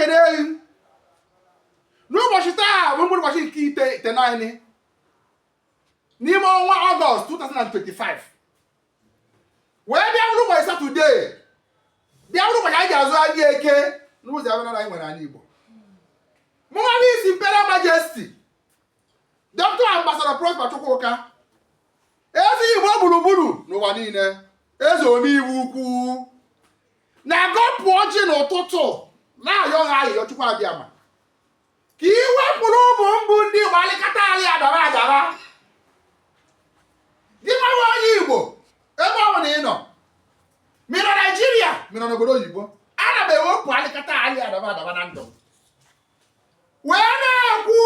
Ekene gị n'ụbọchị taa bụ mkpụrụ ụbọchị nke 9 n'ime ọnwa Ọgọst 2025, wee bịa bụrụ ụbọchị Satọde, bịa bụrụ ụbọchị anyị ji azụ ahịa Eke n'ụzọ ebe anyị nwere ala Igbo. Mụnwa bụ His Imperial Majesty Dr. Ambassador Prosper Chukwuka, eze Igbo gburugburu n'ụwa niile, eze omeiwu ukwu, na-agọpụ ọjị n'ụtụtụ, na-ayọ ha ayịyọ Chukwu Abịama ka ị wepụrụ ụmụ mbụ ndị Igbo alịkata alị adaba adaba. Gị nwawa onye Igbo, ebe ọ bụla ị nọ, ma ị nọ Naijiria, ma ị nọ n'obodo oyibo, ana m ewepụ alịkata alị adaba adaba na ndụ m, wee na-ekwu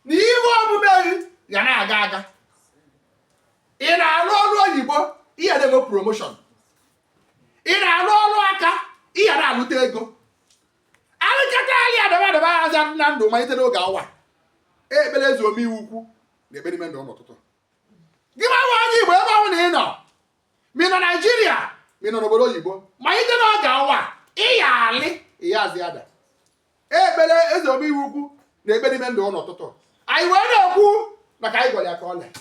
na ihe omume gị ga na-aga aga. Ị na-arụ ọrụ oyibo, ị ya na-enwe promotion. Ị na-arụ ọrụ aka, ị ya na-alụta ego. Alịkata alị adaba adaba aza na ndụ malite n'oge awa ekpere eze omeiwu ukwu na ekpere ime ndụ n'ụtụtụ. Gị nwa onye Igbo, ebe ọ bụla ị nọ, ma ị nọ Naijiria, ma ị nọ n'obodo oyibo, malite n'oge awa ị ya alị, ị ya azị ada. Ekpere eze omeiwu ukwu na ekpere ime ndụ n'ụtụtụ, anyị wee na-ekwu maka anyị gwara ya ka ọ lee.